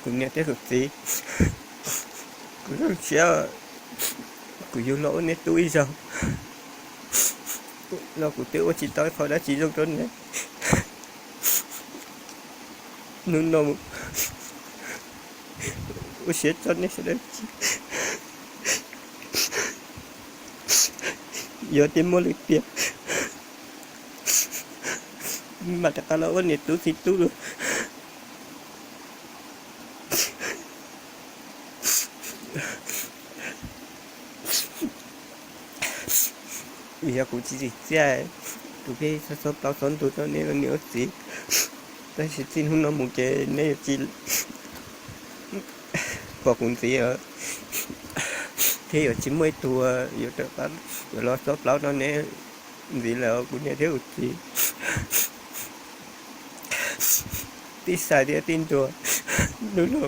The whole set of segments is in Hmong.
Tus niam thiab tus txiv, kuv zoo siab kuv yug los ua nej tub ib zaug los kuv twb ua tsis tau qhov dab tsi zoo rau nej. Hnub no mus ua siab tso nej sawv daws, yog tias muaj leej tiag mam rov qab los ua niam tub txiv tub dua. Vim yog kuv tsis tsim txiaj, kuv pheej txhob plaub txhob ntug rau nej ua niam ua txiv. Tab sis txij hnub no mus ces nej yuav tsis pom kuv ntxiv os, thiab yuav tsis muaj ib tug yuav rov qab yuav los txhob plaub rau nej ntxiv lawm, kuv niam thiab kuv txiv. Tij Xais thiab tij Nruas, hnub no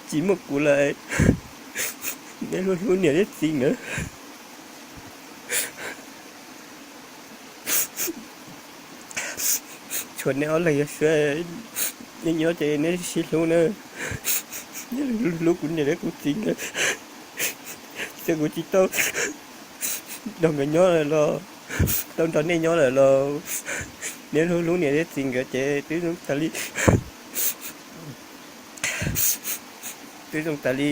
tsis muaj kuv lawm, nej hlub hlub niam thiab txiv nawb. Tshuav nej ob leeg yog xwb, nej nyob ces nej sib hlub na. Nej hlub kuv niam thiab kuv txiv na. Txawm kuv tsis tau nrog nkawd nyob lawm los, tau nrog nej nyob lawm los, nej hlub hlub niam thiab txiv nkawd ces twb zoo tas li, twb zoo tas li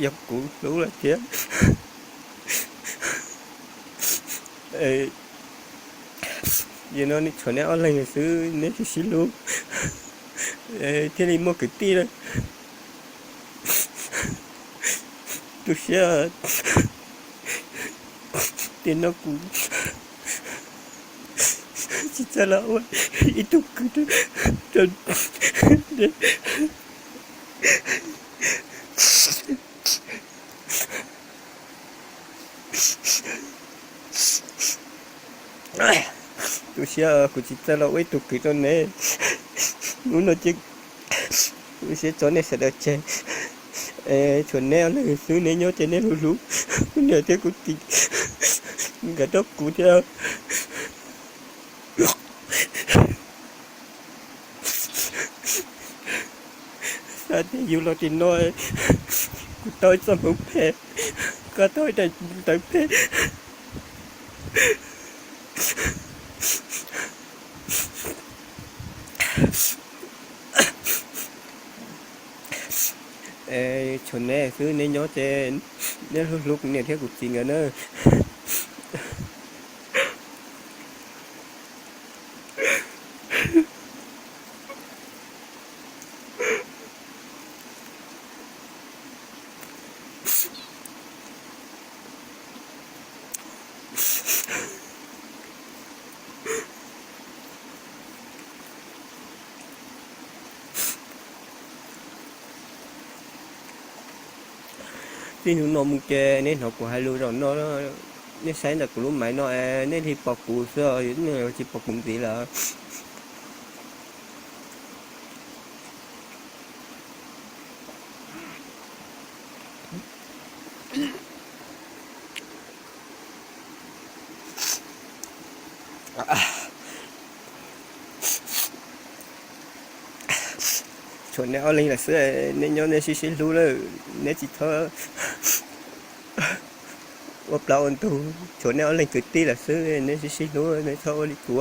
yog kuv hlub lawm thiab. Yog no tshuav nej ob leeg xwb, nej sib sib hlub thiaj li muaj kwv tij lawm. Tu siab tias no kuv tsis txawj los ua ib tug kwv rau Tu siab kuv tsis txawj los ua ib tug kwv rau neb. Hnub no ces kuv siab tso nej sawv daws tseg. Tshuav neb ob leeg xwb, neb nyob ces neb hlub hlub kuv niam thiab kuv txiv nkawd rau kuv thiab. Xav tias yug los tim no kuv tau ib txoj hmoov phem, koj tau ib daim ntawv phem. Tshuav neb xwb, neb nyob ces neb hlub hlub kuv niam thiab kuv txiv nkawd na. Txij hnub no mus ces nej hnov kuv hais lus zaum no, nej saib ntawm kuv lub maiv no, nej thiaj pom kuv xwb, nej tsis pom kuv ntxiv lawm. Tshuav neb ob leeg lawm xwb, neb nyob neb sib sib hlub lawm, neb tsis txhob ua plaub ua ntug. Tshuav neb ob leeg kwv tij lawm xwb, neb sib sib hlub, neb txhob ua li kuv.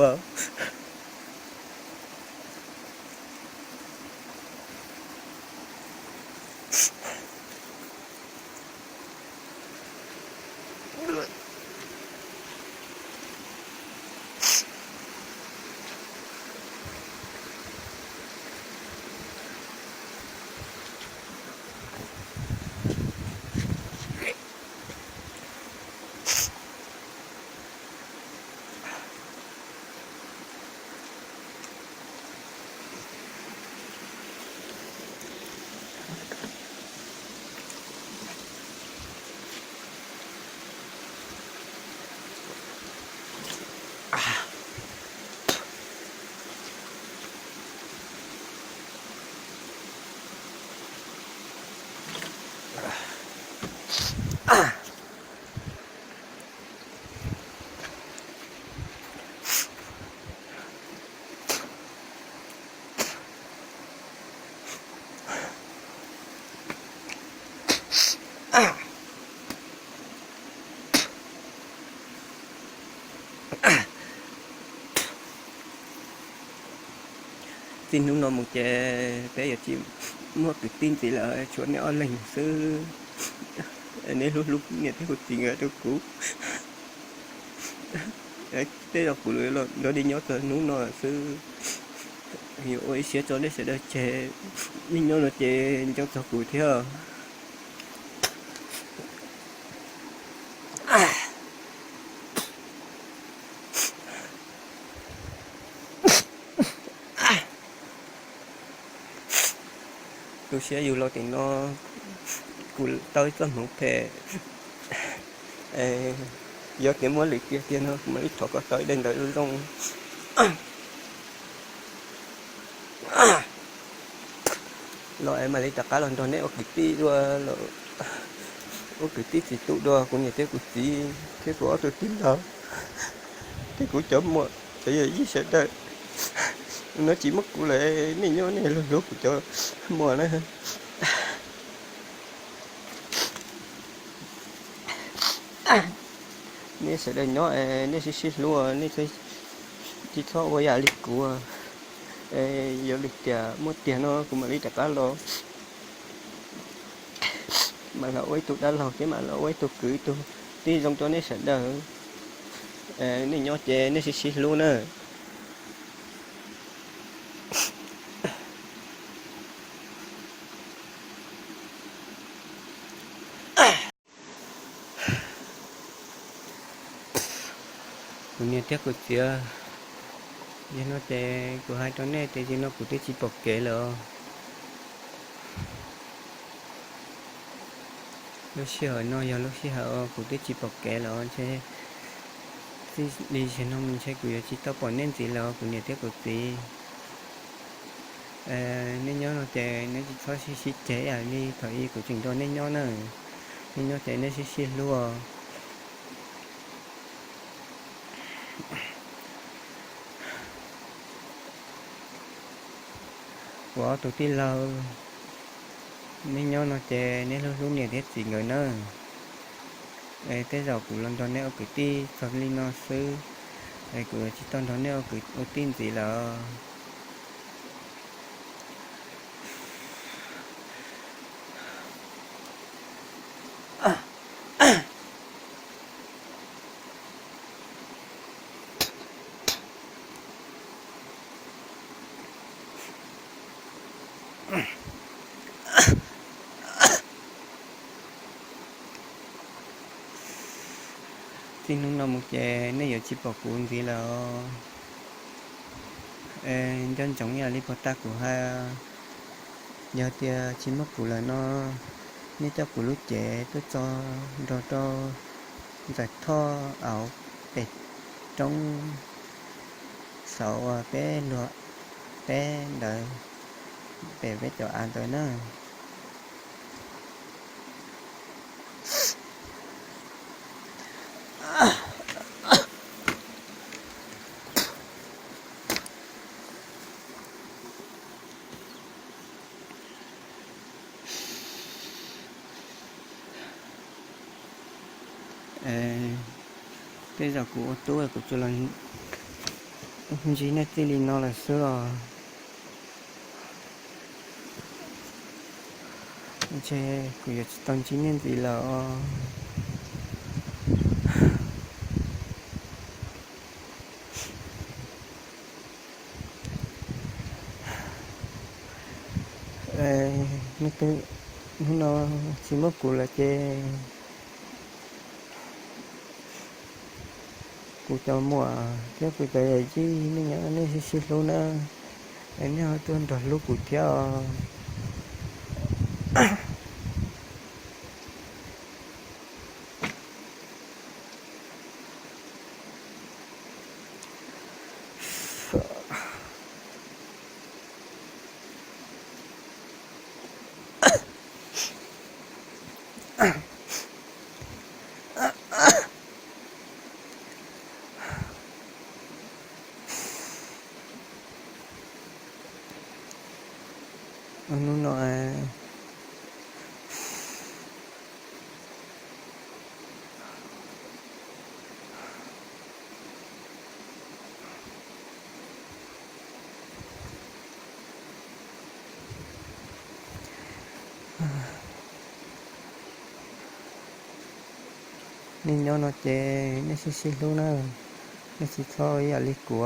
Txij hnub no mus ces peb yuav tsis muaj kwv tij ntxiv lawm, tshuav nej ob leeg xwb. Nej hlub hlub niam thiab kuv txiv nkawd rau kuv. Tej zaum kuv nrog nej nyob txog hnub no xwb. Yuav ua ib siab tso nej sawv daws tseg, nej nyob no ces nco txog kuv thiab. Tu siab yug los tim no, kuv tau ib txoj hmoov phem. Yog tias muaj lwm tiag tiag no kuv mam li thov koj tau ib daim ntawv zoo zoo los es mam li rov qab los nrog nej ua kwv tij dua, ua kwv tij txiv tub dua, kuv niam thiab kuv txiv thiab kuv ob tug tij laug thiab kuv cov muam cov yawm yij sawv daws. No tsis muaj kuv lawm, nej nyob nej hlub hlub kuv cov muam na. Nej sawv daws nyob es nej sib sib hlub, nej tsis txhob ua yam li kuv. Yog li tias muaj tiag no kuv mam li rov qab los, mam los ua ib tug dab laug thiab mam los ua ib tug kwv ib tug tij zoo rau nej sawv daws. Nej nyob ces nej sib sib hlub na. Kuv niam thiab kuv txiv, yog no ces kuv hais rau nej tias yog no kuv twb tsis pom kev lawm os. Lub sij hawm no yog lub sij hawm uas kuv twb tsis pom kev lawm os, ntshe txij li zaum no mus ntshe kuv yuav tsis tau pom nej ntxiv lawm os kuv niam thiab kuv txiv. Nej nyob no ces nej tsis txhob sib sib ceg ib yam li thaum ub kuv tseem nrog nej nyob na. Nej nyob ces nej sib sib hlub os. Kuv ob tug tij laug, nej nyob no ces nej hlub hlub niam thiab txiv nkawd nawb. Es tej zaum kuv los nrog nej ua kwv tij txog li no xwb, es kuv yuav tsis tau nrog nej ua kwv ua tij ntxiv lawm. Txij hnub no mus ces nej yuav tsis pom kuv ntxiv lawm os. Nco ntsoov ib yam li puag ta kuv hais, yog tias tsis muaj kuv lawm no, nej coj kuv lub cev tuaj tso nrog rau Ntxawm Thoj Auv pem roob saud uas peb luag peb ntawd, pem peb cov av ntawd na. Tej zaum kuv ua tub kuv tsuas los ntsib nej txij li no lawm xwb os. Ntshe kuv yuav tsis tau ntsib nej ntxiv lawm os. Hnub no tsis muaj kuv lawm ces kuv cov muam thiab kuv cov yawm yij nej nyob nej sib sib hlub nawb, nej ho tuaj nrog hlub kuv thiab os. Hnub no Nej nyob no ces nej sib sib hlub na, nej tsis txhob ib yam li kuv.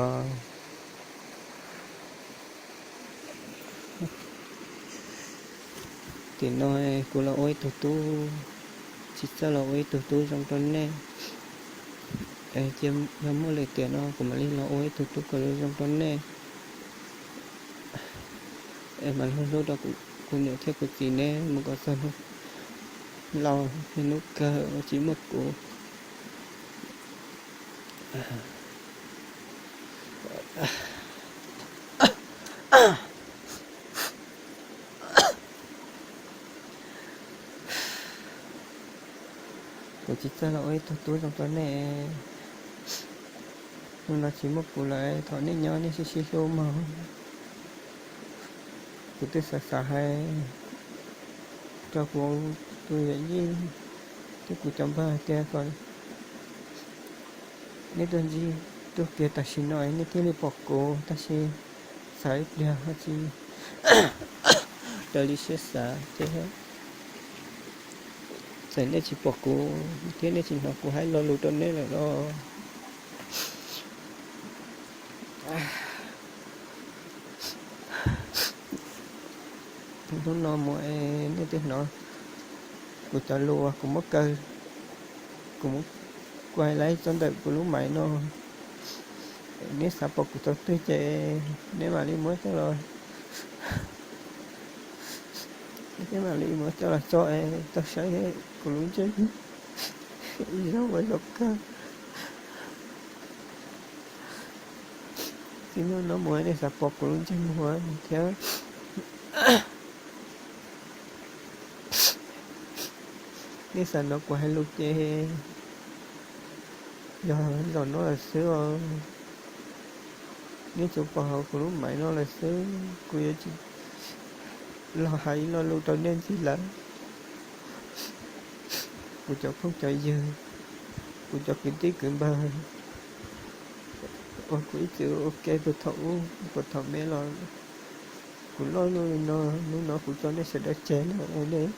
Tiam no kuv los ua ib tug tub, tsis txawj los ua ib tug tub zoo rau nej. Cia yog muaj lwm tiam no kuv mam li los ua ib tug tub kom zoo rau nej. Es mam hlub hlub rau kuv niam thiab kuv txiv neb mus kom txog hnub laus, niaj hnub kawg uas tsis muaj kuv. Kuv tsis txawj los ua ib tug tub zoo rau nej. Hnub no tsis muaj kuv lawm, thov nej nyob nej sib sib hlub mog. Kuv twb xav xav hais rau kuv tus yawm yij thiab kuv cov npawg hais tias kom nej tuaj ntsib, tuaj kiag tam sim no nej thiaj li pom kuv, tab sis xav ib pliag ho tsis raws li siab xav thiab. Txawm nej tsis pom kuv thiab nej tsis hnov kuv hais lo lus rau nej lawm los, hnub no mus es nej twb hnov kuv cov lus uas kuv muab kaw, kuv muab kuav laiv tso ntawm kuv lub maiv no. Neb xav pom kuv thaum twg ces neb mam li muab coj los, neb mam li muab coj los tso es tau saib kuv lub ntsej muag ib zaug ua zaum kawg. Txij hnub no mus nej xav pom kuv lub ntsej muag thiab nej xav hnov kuv hais lus ces yog zaum no lawm xwb os. Nej tsuas pom hauv kuv lub maiv no lawm xwb, kuv yuav tsis los hais ib lo lus rau nej ntxiv lawm. Kuv cov phooj cov ywg, kuv cov kwv tij kwv npawg uas kuv ib txwm ua ke puag thaum ub puag thaum me los, kuv loj loj li no, hnub no kuv tso nej sawv daws tseg lawm, nej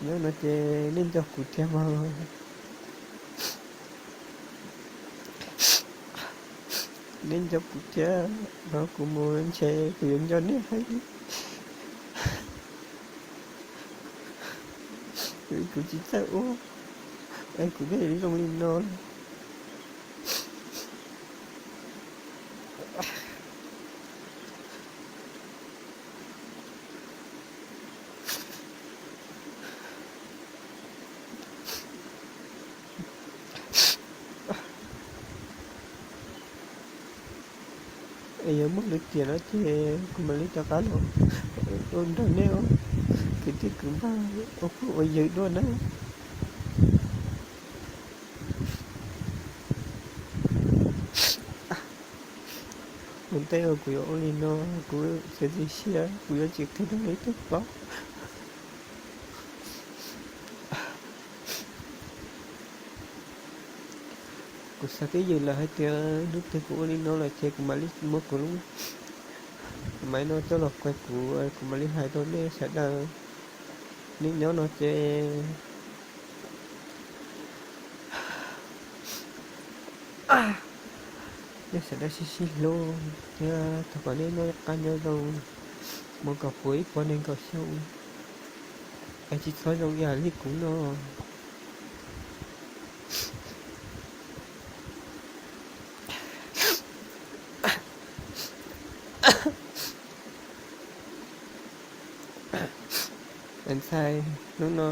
nyob no ces nej nco kuv thiab mog. Nej nco kuv thiab, thaum kuv mus ntshe kuv yuav nco nej heev. Kuv tsis txawj ua, es kuv thiaj zoo li no. Es yuav muaj lwm tiam no ces kuv mam li rov qab los ua nrog nej ua kwv tij kwv npawg ua phooj ua ywg dua na. Ua ntej uas kuv yuav ua li no, kuv txiav txim siab kuv yuav tsis qhia rau leej twg paub. Kuv xav twj ywm lawm hais tias hnub twg kuv ua li no lawm ces kuv mam li muab kuv lub maiv no coj los kuav kuv, kuv mam li hais rau nej sawv daws. Nej nyob no ces nej sawv daws sib sib hlub thiab thov kom nej noj qab nyob zoo mus kom puv ib puas nees nkaum xyoo, es tsis txhob zoo ib yam li kuv no. Ntxhais, hnub no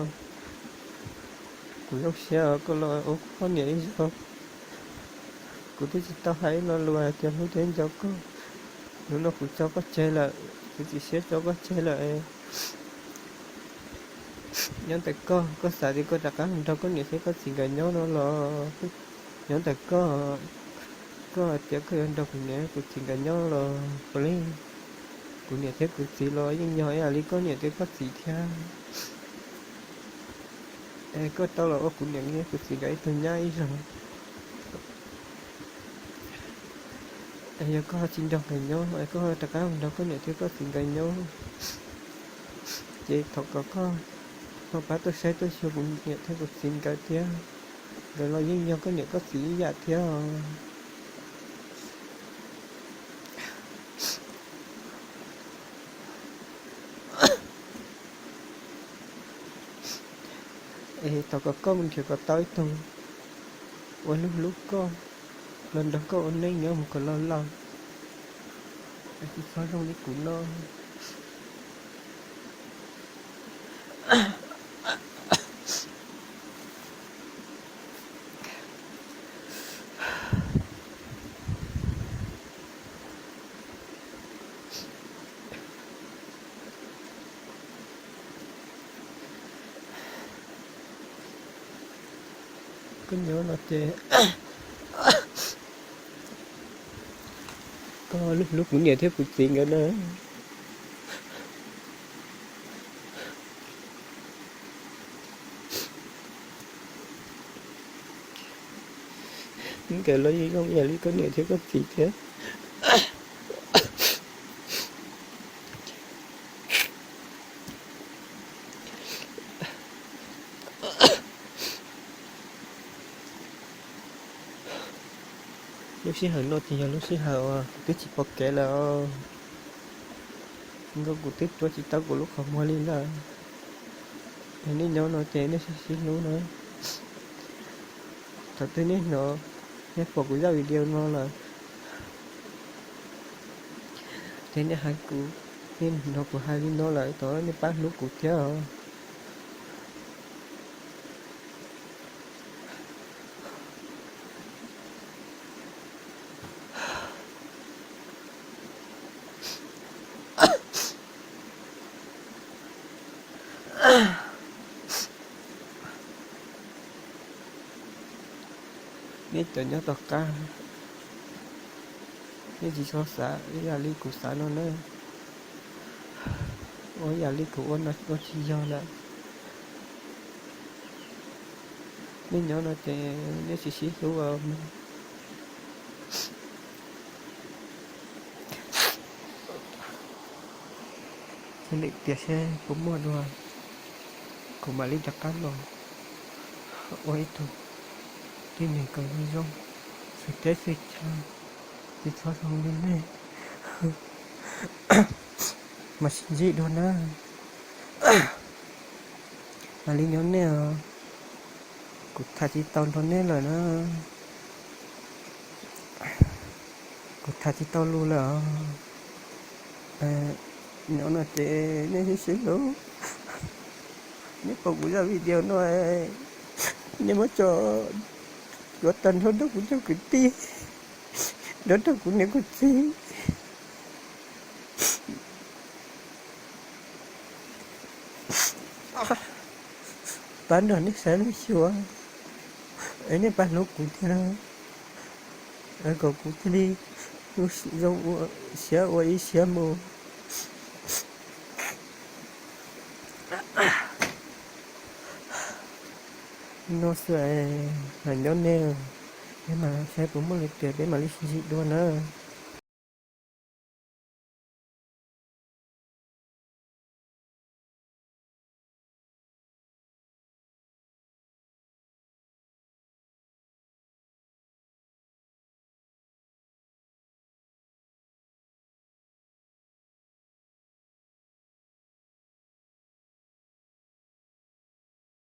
kuv zoo siab koj los ua kuv poj niam ib zaug. Kuv twb tsis tau hais ib lo lus hais tias hlub thiab nco koj. Hnub no kuv tso koj tseg lawm, kuv txiav txim siab tso koj tseg lawm. Nyob ntawm koj, koj xav tias koj rov qab los nrog koj niam thiab koj txiv nkawd nyob no los nyob ntawm koj. Koj hais tias koj yuav nrog kuv niam kuv txiv nkawd nyob los puav leej kuv niam thiab kuv txiv los yeej yog ib yam li koj niam thiab koj txiv thiab. Es koj tau los ua kuv niam thiab kuv txiv nkawd ib tug nyab ib zaug. Es yog koj ho tsis nrog nkawd nyob es koj ho rov qab mus nrog koj niam thiab koj txiv nkawd nyob, ces thov kom koj ho pab tuaj saib tuaj xyuas kuv niam thiab kuv txiv nkawd thiab. Nkawd los yeej yog koj niam koj txiv ib yam thiab. Es thov kom koj mus nrhiav kom tau ib tug uas hlub hlub koj, los nrog koj ua neej nyob mus kom laus laus, tsis txhob zoo li kuv no. Koj nyob no ces koj hlub hlub kuv niam thiab kuv txiv nkawd na. Nkawd los yeej zoo ib yam li koj niam thiab koj txiv thiab. Lub sij hawm no ces yog lub sij hawm uas kuv twb tsis pom kev lawm os. Nkaus kuv twb rua tsis tau kuv lub qhov muag li lawm. Yog nej nyob no ces nej sib sib hlub na. Thaum twg nej hnov, nej pom kuv zaj video no lawm, ces nej hais kuv, nej hnov kuv hais li no lawm, thov nej pab hlub kuv thiab os. Nej cov nyob tom qab, nej tsis txhob xav ib yam li kuv xav no na. Ua ib yam li kuv ua no ua tsis yog lawm. Nej nyob no ces nej sib sib hlub os. Thiaj li tias seb puas muaj dua, kuv mam li rov qab los ua ib tug tib neeg kom zoo zoo, xwm teb xwm chaw, tsis txhob zoo li nej. Mam sib ntsib dua na. Mam li nyob nej os. Kuv tham tsis tau nrog nej lawm na. Kuv tham tsis tau lus lawm os. Nyob no ces nej sib sib hlub. Nej pom kuv zaj video no, nej muab tso tsuav tag nrho rau kuv cov kwv tij, nrog rau kuv niam kuv txiv. Pab nrog nej saib lub xyuas, es nej pab hlub kuv thiab, kom kuv thiaj li zoo siab ua ib siab mus. No xwb, mam nyob nej, peb mam saib puas muaj li cas peb mam li sib ntsib dua na.